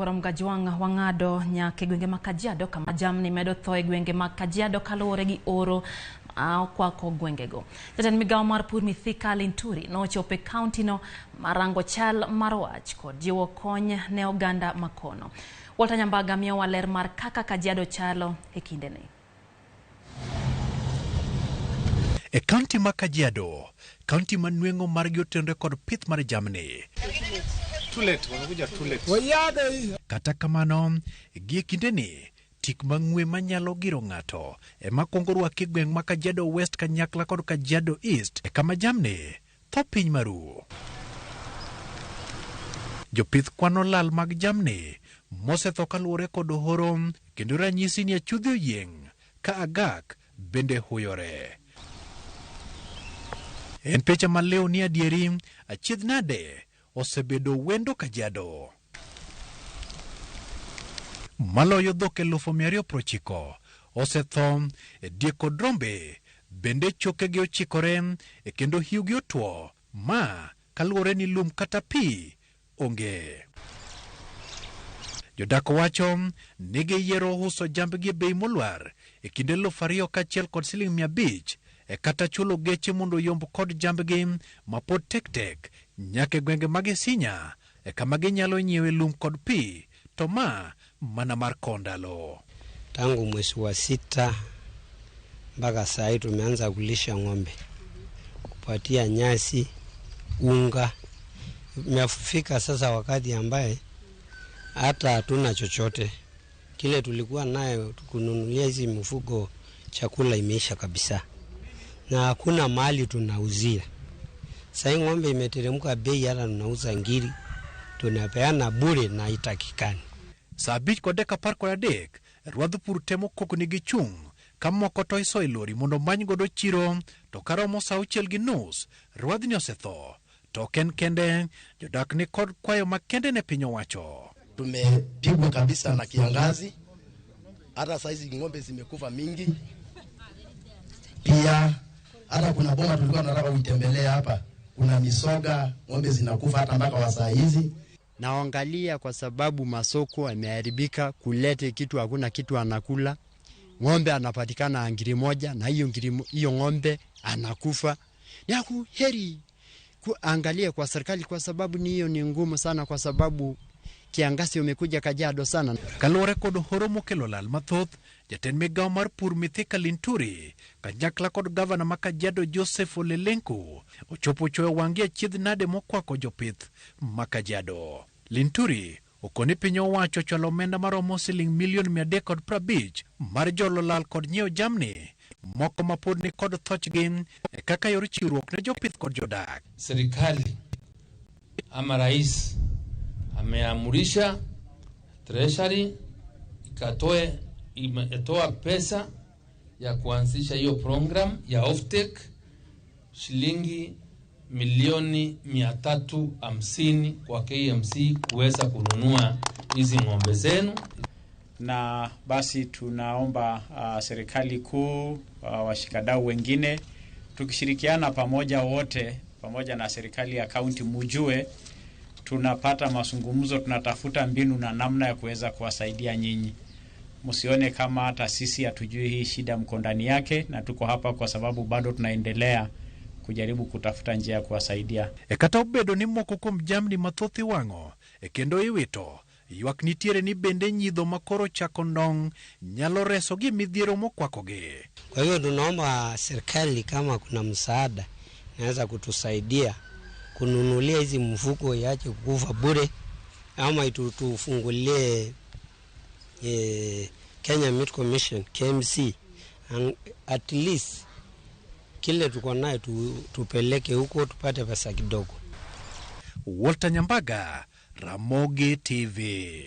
Nyikwara Mgajwang' wang'ado nyaka e gwenge mag Kajiado kama jamni medo tho e gwenge mag Kajiado kaluwore gi oro ma okwako gwengego. Jatend migawo mar pur Mithika Linturi nochopo e kaunti no marango chal mar wach kod jiwo kony ne oganda makono. Walter Nyambaga miyowa ler mar kaka Kajiado chalo e kindeni. E kaunti ma Kajiado, kaunti ma nweng'o margi otenore kod pith mar jamni. Too late, wamekuja too late. Kata kamano, gie kindeni, tik mang'we manyalo giro ng'ato ema kwongo rwaki e gweng' ma Kajiado West kanyakla kod Kajiado East e kama jamni tho piny maru. Jopith kwano lal mag jamni mosetho kaluwore kod horo kendo ranyisi ni achudhe oyieng' ka agak bende huyore. En picha maliw ni adieri achiedh nade osebedo wendo Kajiado. Maloyo dhok 290,000 osetho e diek kod rombe bende chokegi ochikore e kendo hiugi otwo ma kaluwore ni lum kata pi onge. Jodak wacho ni giyiero uso jambgi e bei molwar e kind 2,000 kaachiel kod siling 500 e kata chulo geche mondo oyomb kod jambgi mapod tek tek nyaka e gwenge mag Isinya e kama ginyalo nyiewe lum kod pi to ma mana mar kowo ndalo. Tangu mwezi wa sita mpaka saa hii tumeanza kulisha ng'ombe, kupatia nyasi, unga. Imefika sasa wakati ambaye hata hatuna chochote kile tulikuwa nayo kununulia hizi mifugo chakula imeisha kabisa, na hakuna mahali tunauzia. Sasa ng'ombe imeteremka bei, hata tunauza ngiri tunapeana bure na itakikani. Sa 5:13 rwadh pur temo koko nigi chung' ka moko to iso e lori mondo omany godo chiro to karomo sa 6:30 rwadhni osetho to ok en kende jodak ni kod kwayo makende ne piny owacho. Tumepigwa kabisa na kiangazi, hata saizi ng'ombe zimekufa mingi. Pia hata kuna boma tulikuwa tunataka kuitembelea hapa, kuna misoga ng'ombe zinakufa hata mpaka wa saa hizi. Naangalia kwa sababu masoko yameharibika, kulete kitu hakuna kitu anakula. Ng'ombe anapatikana ngiri moja na hiyo ngiri hiyo ng'ombe anakufa. Ni heri kuangalia kwa serikali kwa sababu ni hiyo ni ngumu sana, kwa sababu kiangazi umekuja Kajiado sana. Kaluwore kod horo mokelo lal mathoth, jatend migawo mar pur Mithika Linturi kanyakla kod gavana ma Kajiado Joseph Ole Lenku ochopo choyo wang'gi achiedh nade mokwako jopith ma Kajiado. Linturi okoni piny owacho ochwalo omenda maromo siling milion 350 mar jolo lal kod nyiewo jamni moko ma pod ni kod thochgi e kaka yor chiwruok ne jopith kod jodak. Serikali ama rais ameamurisha treasury ikatoe imetoa pesa ya kuanzisha hiyo program ya offtake shilingi milioni 350 kwa KMC kuweza kununua hizi ng'ombe zenu. Na basi tunaomba serikali kuu, washikadau wengine, tukishirikiana pamoja wote, pamoja na serikali ya kaunti, mujue tunapata mazungumzo, tunatafuta mbinu na namna ya kuweza kuwasaidia nyinyi. Msione kama hata sisi hatujui hii shida mko ndani yake, na tuko hapa kwa sababu bado tunaendelea kujaribu kutafuta njia ya kuwasaidia. E kata obedo ni moko kuom jamni mathoth iwang'o e kendo iwito, ywak nitiere ni bende nyidho makoro chako ndong' nyalo resogi midhiero mokwakogi. Kwa hiyo tunaomba serikali kama kuna msaada naweza kutusaidia kununulia hizi mfuko iache kukufa bure, ama tufungulie Kenya Meat Commission KMC, and at least kile tuko nayo tupeleke huko tupate pesa kidogo. Walter Nyambaga, Ramogi TV.